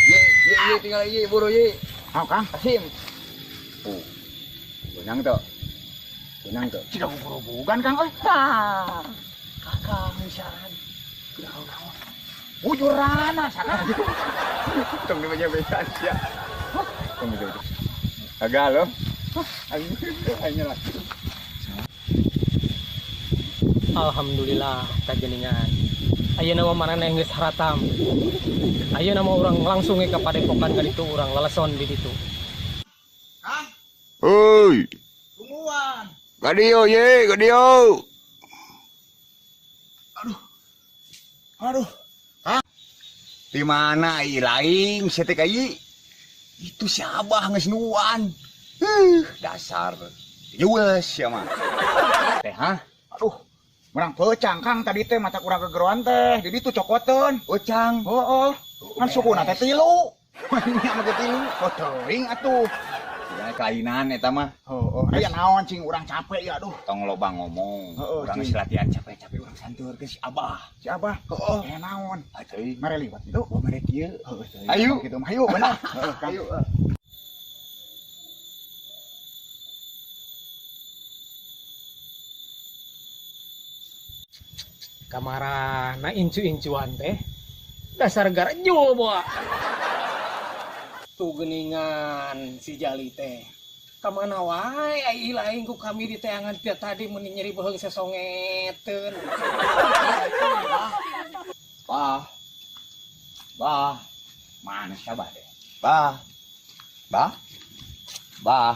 Ye, ye, ye, tinggal ye, buru ye. Ayo, Kang. Asim. Oh. Benang tuh. Benang tuh. Cika bukan Kang euy. Tah. Kakang misalan. Kunaon-naon. Bujurana sana. Tong di beja-bejaan sia. Tong beja-beja. Gagal loh. Aing lah. Alhamdulillah kajeningan. Ayeuna mah maraneh geus haratam. Ayeuna mah urang langsung ka padepokan ka ditu urang laleson di ditu. Kang, Hoi. tungguan. Ka dieu ye, ka dieu. Aduh. Aduh. Hah? Di mana ai laing sia teh ka ieu? Itu si Abah geus nuan. Dasar. Jules sia mah. Teh hah? Aduh. Menang pecang Kang tadi teh mata kurang kegeroan teh. Jadi tuh cokoteun. Pecang. Heeh. Kan sukuna teh tilu. Nya mah tilu. Oh teuing atuh. Ya kelainan eta mah. Heeh. Aya naon cing urang capek ya aduh. Tong loba ngomong. Heeh, Urang cing. geus latihan capek-capek urang santur ke si Abah. Si Abah. Heeh. Eh naon? Atuh. Mere liwat itu. Oh, mere kieu. Heeh, teuing. Ayo. Gitu mah ayo bener. Heeh, Kang. Ayo. Kamarana incu-incuan teh. Dasar garejul boa. Tuh geningan si Jali teh. Kamana wae ai lain ku kami di teangan tiap tadi mun nyeri beuheung sesongeteun. Bah. Bah. Mana si Abah teh? Bah. Bah. Bah.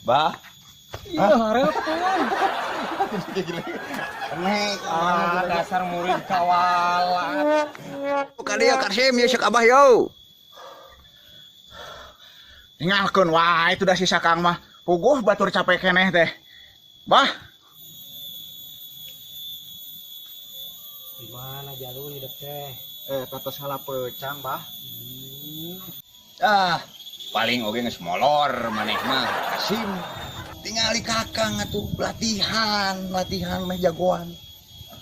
Bah. Iya hareupeun. Nek. Ah, dasar murid kawalat. Ka dieu Karsim ye sok Abah yo. Tinggalkeun wae itu dah sisa Kang mah. Puguh batur capek keneh teh. Bah, Di mana jalur hidup teh? Tatos salah pecang, Bah. Ah, paling oge geus molor maneh mah. Kasim. Tingali kakang atuh latihan, latihan meh jagoan.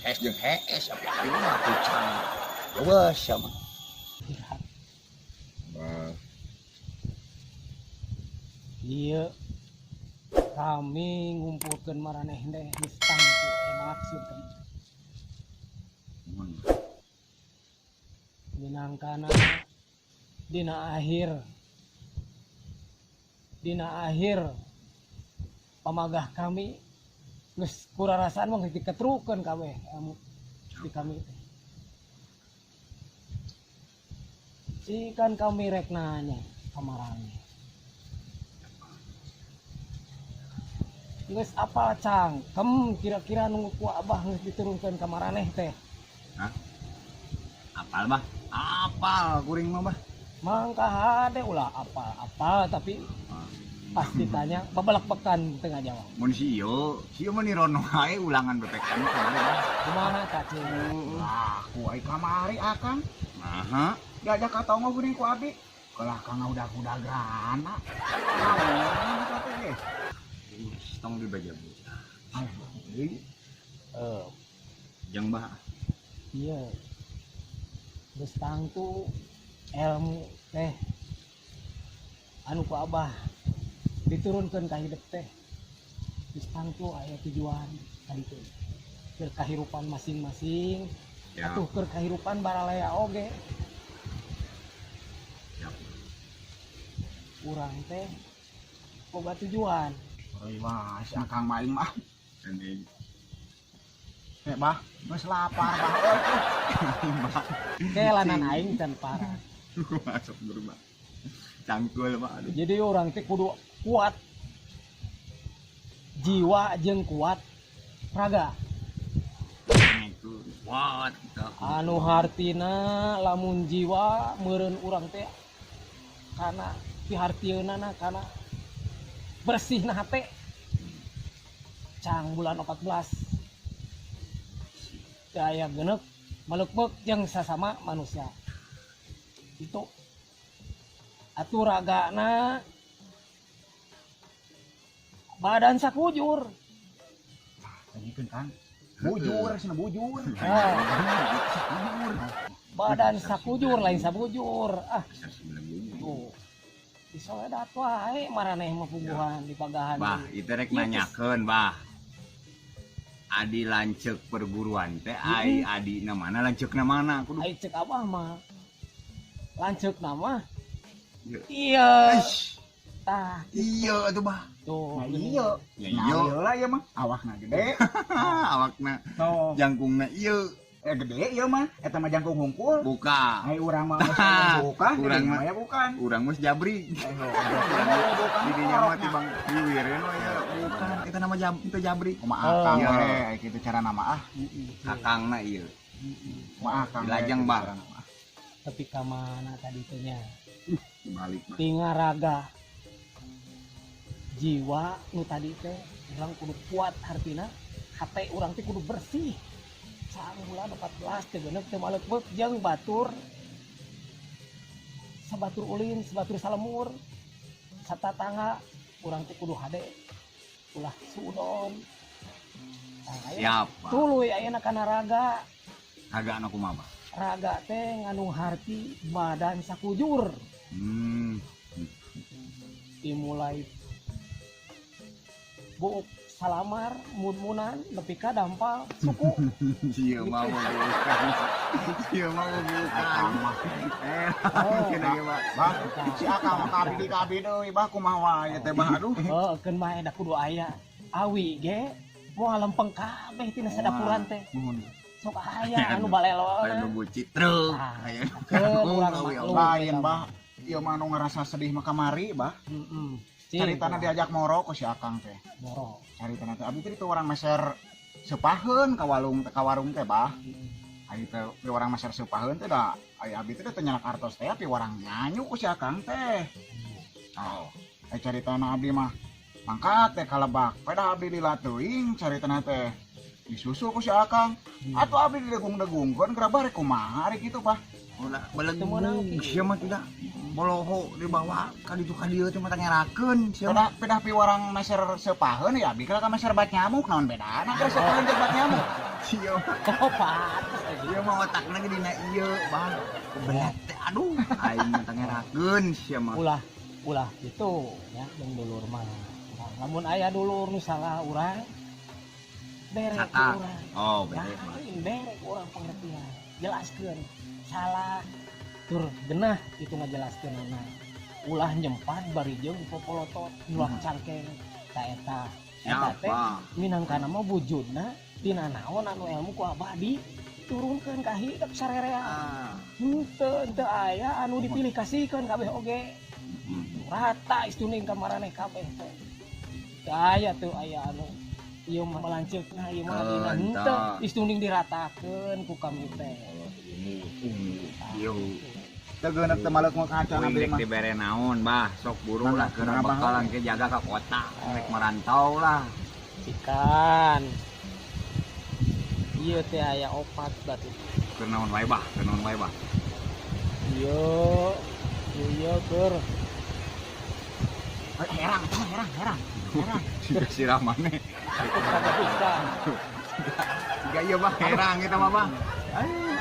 Hees jeung hees apa ieu mah pucang. Geus sia mah. Bah. Iya. Kami ngumpulkeun maraneh teh geus tangtu maksud kami. Minangkana dina akhir pamagah kami geus kurarasaan mah geus diketrukeun kabeh di kami teh. Cikan kami rek nanya kamarane. Geus apal cangkem kira-kira nunggu ku Abah geus diturunkeun ka maraneh teh. Hah? Apal bah? Apal kuring mah bah. Mangka hade ulah apal-apal tapi pasti tanya babalak-bekan tengah jawab. Mun si ieu, si ieu mah nirono wae ulangan BPKM kamari bah. Kumaha cacing? Lah, ku ai kamari akang. Naha? Diajak ka tonggo geuning ku abi. Kalah kang udag-udagrana. Naon eta teh? Tong dibaja-baja. Euy. Jang bah. Iya. Geus tangtu ilmu teh anu ku Abah diturunkeun ka hidup teh. Geus tangtu aya tujuan ka ditu. Keur kahirupan masing-masing, Ya. atuh keur kahirupan baralaya oge. Ya. Urang teh boga tujuan. Euy wah, si Akang mah aing mah. Ini. Bah, geus lapar bah euy. Kelanan aing can parah. Masuk berubah. Cangkul mah aduh. Jadi orang teh kudu kuat jiwa jeung kuat raga. Itu kuat kita. Anu hartina lamun jiwa meureun urang teh kana pihartieunana kana bersihna hate. Cang bulan 14. Daya genek maleukbeuk jeung sasama manusia. Itu atuh ragana badan sakujur. Tanyakeun Kang. Bujur, cenah bujur. Ah. Bujur. Badan sakujur lain sabujur. Ah. Tuh. Disoledat wae maraneh mah puguhan di pagahan. Bah, itu rek nanyakeun, Bah. Adi lanceuk perguruan teh ai adina mana lanceukna mana kudu. Ai ceuk abah mah. Lanceukna mah. Iya. Tah, iya atuh Bah. Tuh, nah, iya. Ya iya lah ieu mah. Awakna gede. Awakna. Jangkungna ieu. Gede ieu mah. Eta mah jangkung hungkul. Buka. Ai urang mah buka. Urang mah ya bukan. Urang mah jabri. Di dinya mah tibang diwireun we ya bukan. Eta nama teu jabri. Kumaha akang we kitu cara nama ah. Kakangna ieu. Kumaha akang. Dilajeng Bah. Tapi ka mana tadi teh nya? Balik Bah. Tingaraga. Jiwa nu tadi teh urang kudu kuat hartina, hate urang teh kudu bersih. Bulan 14 teh genep teh maleuk jeung batur sabatur ulin sabatur salemur satatangga urang teh kudu hade ulah suudon. Siap. Tuluy ayeuna kana raga. Raga anu kumaha? Raga teh nganu harti badan sakujur. Dimulai buuk salamar mun-munan nepi ka dampal suku. Ieu mah bukan. Ieu mah bukan. Bah, si akang mah kabidi kabidi deui bah kumaha wae teh bah aduh. Heuh, keun bae da kudu aya. Awi ge moal lempeng kabeh tina sadapuran teh. Sok aya anu balelo. Aya nu bucitreuk. Aya lain bah. Ieu mah anu ngarasa sedih mah kamari bah. Heeh. Caritana diajak moro ku si akang teh. Moro. Caritana teh abdi teh itu orang meser seupaheun ka walung ka warung teh bah. Ai teh orang meser seupaheun teh da ai abdi teh teh nyalak artos teh pi warang nyanyu ku si akang teh. Oh, ai caritana abdi mah mangkat teh ka lebak. Pedah abdi lila teuing caritana teh disusul ku si akang. Atuh abdi didegung-degungkeun gerabah rek kumaha ari kitu bah. Ulah belegung sia mah tidak boloho dibawa ka ditu ka dieu teh mah tangerakeun sia mah. Pedah piwarang meser seupaheun ya abdi ka meser bat nyamuk naon bedana keur seupaheun jeung bat nyamuk. Sia mah. Oh, pantes ieu mah otakna ge dina ieu bang. Kebelet teh aduh aing mah tangerakeun sia mah. Ulah ulah kitu ya jeung dulur mah. Lamun aya dulur nu salah urang bere urang. Oh, bere. Bere urang pengertian. Jelaskeun salah tur genah itu ngajelaskeunana ulah nyempat bari jeung popolotot ulah cangkeng ta eta eta teh minangkana mah wujudna tina naon anu ilmu ku abah diturunkeun ka hidup sarerea. Henteu teu aya anu dipilih kasihkeun kabeh oge rata istuning ka maraneh kabeh teh teu aya teu aya anu ieu mah melanceukna ieu mah dina henteu istuning diratakeun ku kami teh. Yo. Teu geuneuk teu maleuk mah kaca abdi mah. Dibere naon bah, sok buru lah keur bakalan ke jaga ka kota, rek merantau lah. Cikan. Ieu teh aya opat batu. Keur naon wae bah, keur naon wae bah. Ieu, ieu keur. Herang, herang, herang. Herang. Siga sirah maneh. Siga ieu bah herang eta mah bah.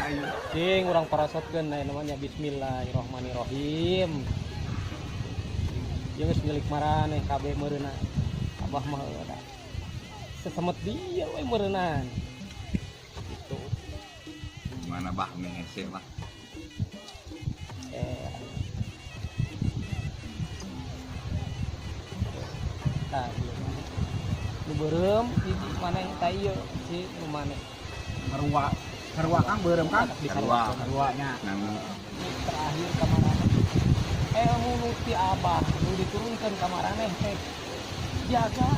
Ayo. Cing urang parasotkeun aya namanya bismillahirrahmanirrahim. Ieu geus milik maraneh kabeh meureunna. Abah mah da. Sesemet dia we meureunan. Gitu. Mana bah meh hese bah. Tah ieu. Nu beureum hiji maneh tah ieu si nu maneh. Sarua. Sarua kang beureum kang. Sarua. Saruanya. Terakhir ka maraneh. Ilmu nu ti abah nu diturunkeun ka maraneh teh jaga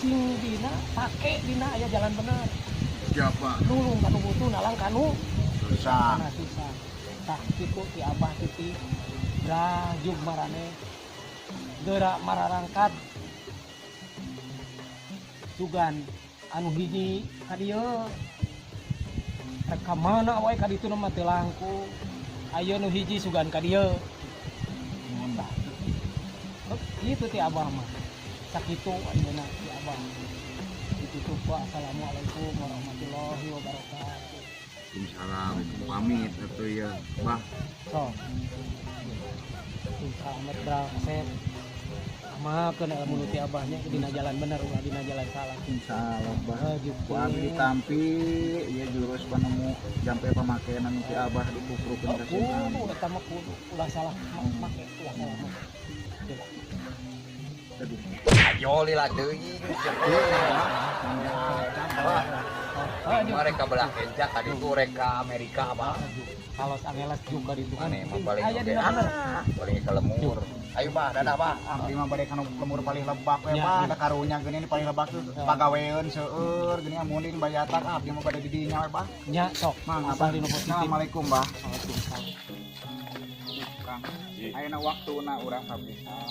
cing dina pake dina aya jalan bener. Siapa? Nulung kanu butuh nalang kanu susah. Kana susah. Tah kitu ti abah titi drajug maraneh geura mararangkat sugan anu hiji ka dieu rek ka mana wae ka ditu mah teu langkung. Ayeuna nu hiji sugan ka dieu. Tah kitu ti abah mah. Sakitu ayeuna ti abah. Ditutup wa assalamualaikum warahmatullahi wabarakatuh. Waalaikumsalam. Pamit atuh ya, Bah. Sok. Selamat bral kasep. Amalkeun ilmu nu ti abahnya dina jalan bener ulah dina jalan salah. Insyaallah bah. Heuh, Ku abi ditampi ieu jurus panemu jampe pamakean anu ti abah dikukrukeun ka si Kudu eta mah kudu ulah salah make, ulah salah make. Aduh. Ayo lila teuing. Mereka belah kencak tadi itu mereka Amerika apa? Kalau angelas juga itu kan. Maneh mah paling Aya oge. dina bener. Ah, paling ke lemur. Ayo bah, dadah bah. Abdi mah bade kanu lemur paling lebak we Ya, bah, ya. da karunya geuning paling lebak tuh pagaweun seueur geuning munding bayatak abdi mah bade di dinya we bah. Nya sok. Mang Asal abah. dinu positif. Assalamualaikum bah. Waalaikumsalam. Kang, ayeuna waktuna urang kapisah.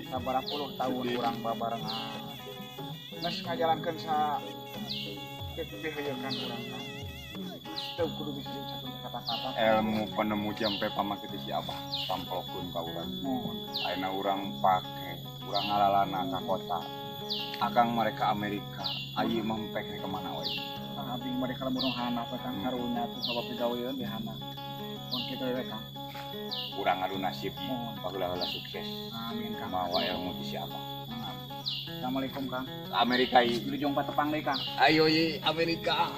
Sabaraha puluh tahun urang babarengan. Geus ngajalankeun sa piheuyeurkan urang kan. Teu kudu bisa diucapkeun kata-kata. Ilmu penemu jampe pamake ti si abah sampelkeun ka urang. Mohon. Ayeuna urang pake, urang ngalalana ka kota. Akang mereka Amerika, ayeuna mah mpek ka mana we. Kang abdi mah ka lembur hana we Kang karunya tuh sabab pigaweun di hana. Mun kitu we Kang. Urang adu nasib, Mohon. baheula-heula sukses. Amin Kang. Mawa ilmu ti si abah. Assalamualaikum Kang. Amerika ieu. Wilujeng patepang deui Kang. Ayo ye Amerika.